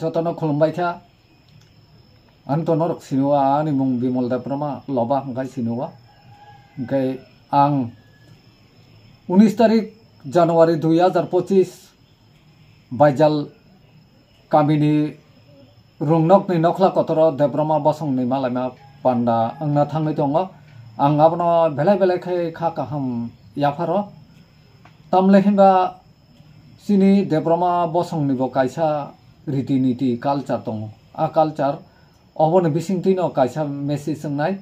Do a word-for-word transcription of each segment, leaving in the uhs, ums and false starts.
Jotono khulumbai kha. Ang to norok sini o, ani mung Bimol Debbarma, Loba hwnkhe sini o. Hwnkhe ang unis tarik January dui hajar pochis Baijal kamini Rungnokni nokhla kotoro Debbarma bosongni malaima panda wngna thangwi tongo. Ang abono belai belai khe kha kaham yapharo. Tamle hinba chini Debbarma bosongni bo kaisa riti niti culture tongo. A culture oboni bisingtwino kaisa message wngnai.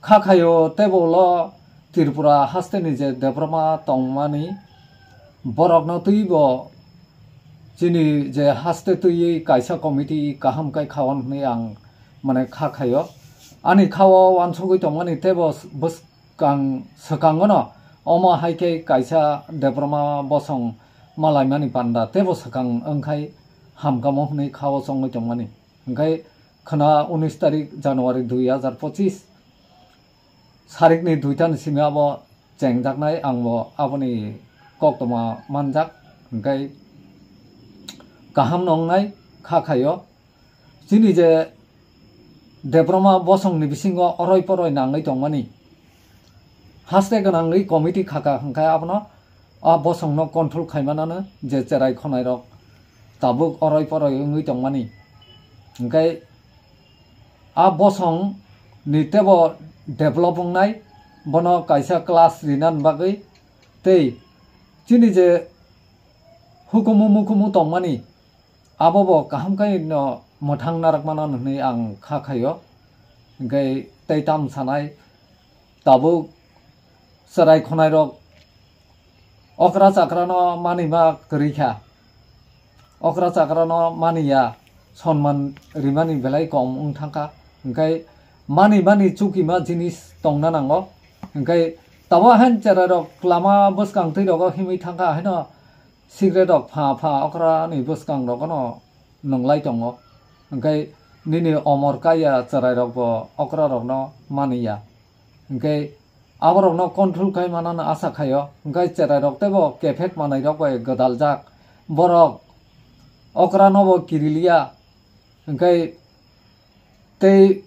Kha khaio teibo ulo Tripura hasteni je Debbarma tongmani borokno twibo chini je haste twiwi kaisa committee kaham khe khaon hwnwi ang mane kha khaio. Ani khao wansugwi tongmani teibo bwskang swkangono omo hai khe kaisa Debbarma bosong malaimani panda teibo swkang wngkhai hamkamo hwnwi khao chongwi tongmani. Hwnkhe khwna unis tarik January dui hajar pochis sarikni duitani simi abo chengjaknai, ang bo aboni koktwma manjak. Hwnkhe kaham no wngnai kha khaio. Chini je Debbarma bosongni bisingo oroi poroi nangwi tongmani haste gwnangwi committee khaka hwnkhe abono a bosongno control khaimanano je cherai khonairok tabuk oroi poroi wngwi tongmani. Hwnkhe a bosongni teibo develop wngnai, bono kaisa class rinani bagwi tei chini je hukumu mukumu tongmani abo bo kaham khe no mwthang narwkmano hwnwi ang kha khaio. Hwnkhe tei tam sanai tabuk cherai khonairok okra chakrano manima kwrwi kha. Okra chakrano maniya, sonman rimani belai kom wng thangkha. Hwnkhe mani mani chukima jinis tongna nango. Hwnkhe tabuk hain cherairok lama bwskang twi rogo himwi thangkha, haino cigarette rok pha pha okrani bwskang rogono nwnglai tongo. Hwnkhe nini omor kaiya cherairokbo okrarokno maniya. Hwnkhe aborokno control khai manano asa khaio. Hwnkhe cherairok teibo kephek manwirok bai gwdaljak. Borok okranobo kiriliya. Hwnkhe tei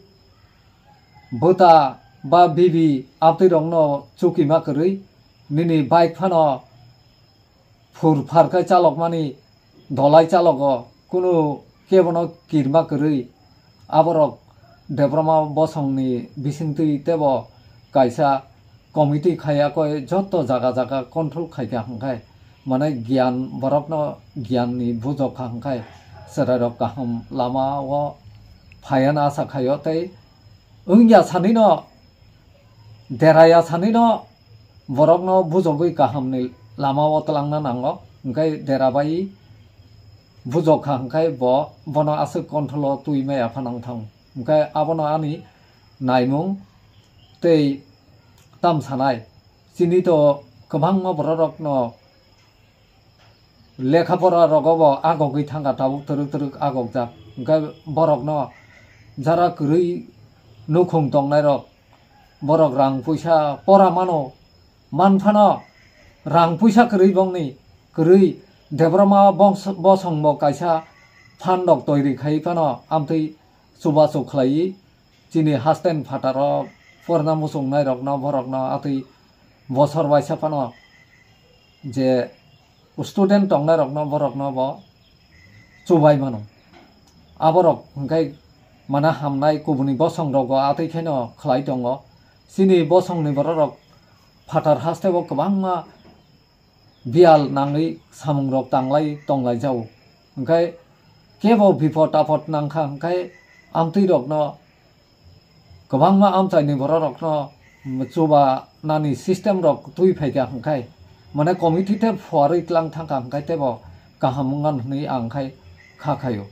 bwta ba bibi abtwirokno chukima kwrwi nini bike phano phur phar khe chalokmani dolai chalogo, kunu kebono kirma kwrwi aborok Debbarma bosongni bisingtwi teibo kaisa committee khaiya koi joto jaga jaga control khaikha hwnkhe, mane giyan borokno giyanni bujokha hwnkhe cherairok kaham lamao phaiya hwnwi asa khaio tei wngya sanino deraya sanino borokno bujogwi kahamni lamao twlangna nango, hwnkhe dera bai bujokha hwnkhe bo bono aswk control-o twi maya phano wngthang. Hwnkhe abono ani naimung tei tam sanai. Chini to kwbangma bororokno lekha pora rogo bo agogwi thangkha, tabuk twrwk twrwk agokjak. Hwnkhe borokno jara kwrwi nukhung tongnairok, borok rang puisa pora mano, man phano rang puisa kwrwi bongni kwrwi Debbarma bongso-, bosongbo kaisa phan rok toiri khai phano amtwi chubachu khlaiwi chini hasten phataro porna muchungnairokno borokno atwi bosor waisa phano je student tongnairokno borokno bo chubai mano. Aborok hwnkhe mana hamnai kubuni bosongrogo atwi kheno khlai tongo. Chini bosongni bororok phatar hasteo kwbangma biyal nangwi samungrok tanglai tonglaijao. Hwnkhe kebo bipot apot nangkha hwnkhe amtwirokno kwbangma amchaini bororokno chubanani system rok twi phaikha hwnkhe, mane committee tei phuarwi tlang thangkha hwnkhe teibo kaham wngna hwnwi ang khai kha khaio.